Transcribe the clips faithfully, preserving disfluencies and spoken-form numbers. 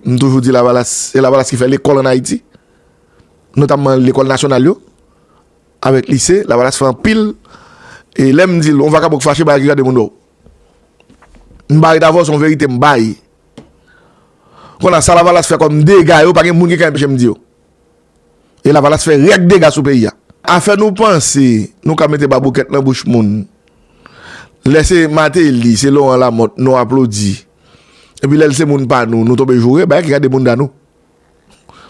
M toujou di Lavalas, se Lavalas ki fè lekòl ann Ayiti, notamman lekòl nasyonal yo, avèk lise, Lavalas fè anpil. E lè m di l, yon vakabon k fache, bagay ki gade moun dò. M pa ret avè w, se yon verite m bay. Kounye a, sa Lavalas fè kòm dega yo, pa gen moun ki ka enpeche m di yo. E Lavalas fè rèk dega sou peyi a. Afè nou panse nou ka mete baboukèt nan bouch moun. Lè se Martelly, se Laurent Lamothe, nou aplodi. Epi lè l se moun pa nou, nou tonbe joure, bagay ki gade moun da nou.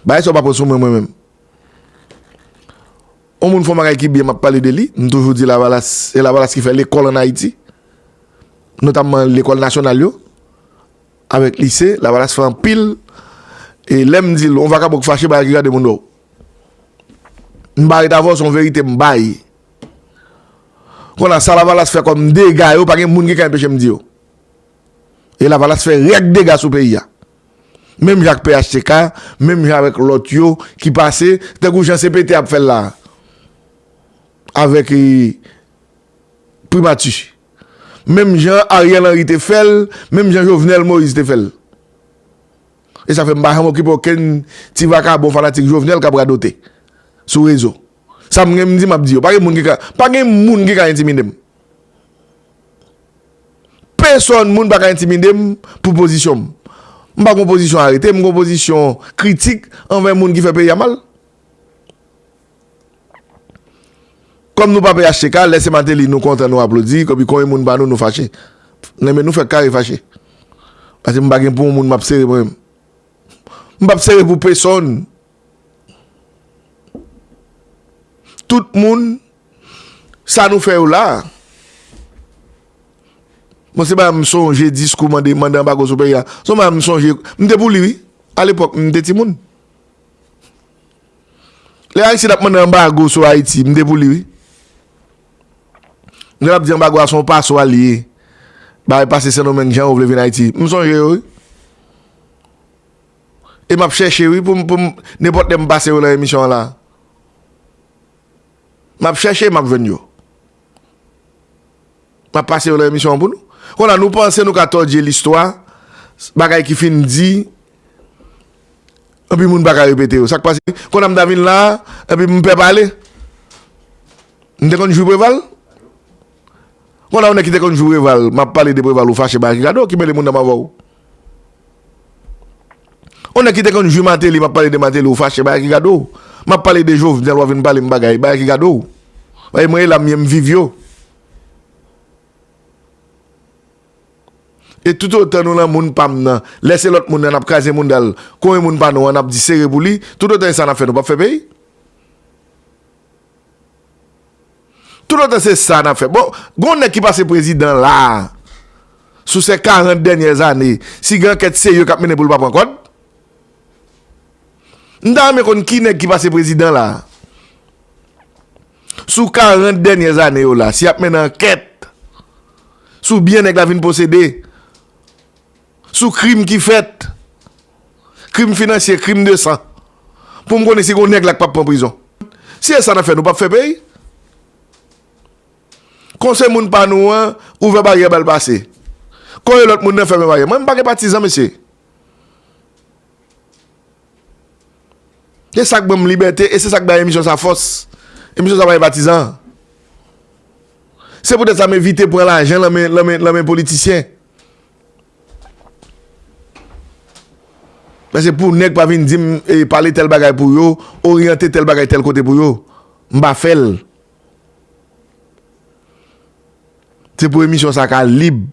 Bagay sa w pa pran sou mwen, mwen menm. Yon moun fè yon bagay ki byen, m ap pale de li. M toujou di Lavalas, se Lavalas ki fè lekòl ann Ayiti, notamman lekòl nasyonal yo, avèk lise, Lavalas fè anpil. E lè m di l, yon vakabon k fache, bagay ki gade moun dò. M pa ret avè w, se yon verite m bay. Kounye a, sa Lavalas fè kòm dega yo, pa gen moun ki ka enpeche m di yo. E Lavalas fè rèk dega sou peyi a. Menm jan ak P H T K, menm jan avèk lòt yo ki pase, tankou jan C P T ap fè l la. Avèk, e, primati. Menm jan Ariel Henry te fè l, menm jan Jovenel Moïse te fè l. E sa fè m pa janm okipe okenn ti vakabon fanatik Jovenel k ap radote sou rezo. Sa m gen m di, m ap di yo. Pa gen moun ki ka, pa gen moun ki ka entimide m. Pèsonn moun pa ka entimide m pou pozisyon m. M pa gen pozisyon arete, m gen pozisyon kritik anvè moun ki fè peyi a mal. Kòm nou pa P H T K, lè se Martelly nou kontan, nou aplodi, epi kon yon moun pa nou, nou fache. Nan men nou fè kare fache. Paske m pa gen pou yon moun m ap sere mwen menm. M p ap sere pou pèsonn. Tout moun, sa nou fè yo la. Bon, se pa m sonje diskou mande, mande anbago sou peyi a. Se yon bagay m sonje, m te pou li, wi. Alepòk, m te timoun. Lè Aristide ap mande anbago sou Ayiti, m te pou li, wi. Lè l ap di anbago a se yon paswa li ye. Bagay pase Sendomeng, jan yo vle vin Ayiti. M sonje yo, wi. E m ap chèche, wi, pou m, pou m, nenpòt lè m pase yo nan emisyon an la. M ap chèche, m ap jwenn yo. M ap pase yo nan emisyon an pou nou. Kounye a, nou panse nou ka tòdye listwa, bagay ki fin di, epi moun pa ka repete yo. Sa k pase? Kounye a, m ta vin la, epi m pè pale. M te konn jwi Preval? Kounye a, yon nèg ki te konn jwi Preval, m ap pale de Preval, ou fache, bagay ki gade w, ki mele moun nan m avè w. Yon nèg ki te konn jwi Martelly, m ap pale de Martelly, ou fache, bagay ki gade w. M ap pale de Jovenel, w ap vin pale m bagay, bagay ki gade w. Bagay mwen e la m ye, m viv yo. E toutotan nou nan moun pa m nan, lè se lòt moun nan, n ap kraze moun dal, kon e moun pa nou an, n ap di sere pou li, toutotan e sa n ap fè, nou p ap fè peyi. Toutotan se sa n ap fè. Bon, gon nèg ki pase prezidan la a, sou se karant dènyè zane, si gen ankèt serye k ap mennen pou l pa pran kòd? M ta renmen konn ki nèg ki pase prezidan la a. Sou karant dènyè zane yo la, si y ap mennen ankèt sou byen nèg la vin posede, sou krim ki fèt, krim finansye, krim de san, pou m konnen si gon nèg la k p ap pran prizon. Si e sa n ap fè, nou p ap fè peyi. Kon se moun pa nou an, ouvè baryè, ba l pase. Kon e lòt moun nan fèmen baryè. Mwen, m pa gen patizan, mesye. Se sa k ban m libète e se sa k bay emisyon sa fòs. Emisyon sa pa gen patizan. Se poutèt sa m evite pran lajan nan men, nan men, nan men politisyen. Paske pou nèg pa vin di m, e, pale tèl bagay pou yo, oryante tèl bagay tèl kote pou yo, m pa fè l. Se pou emisyon sa ka lib.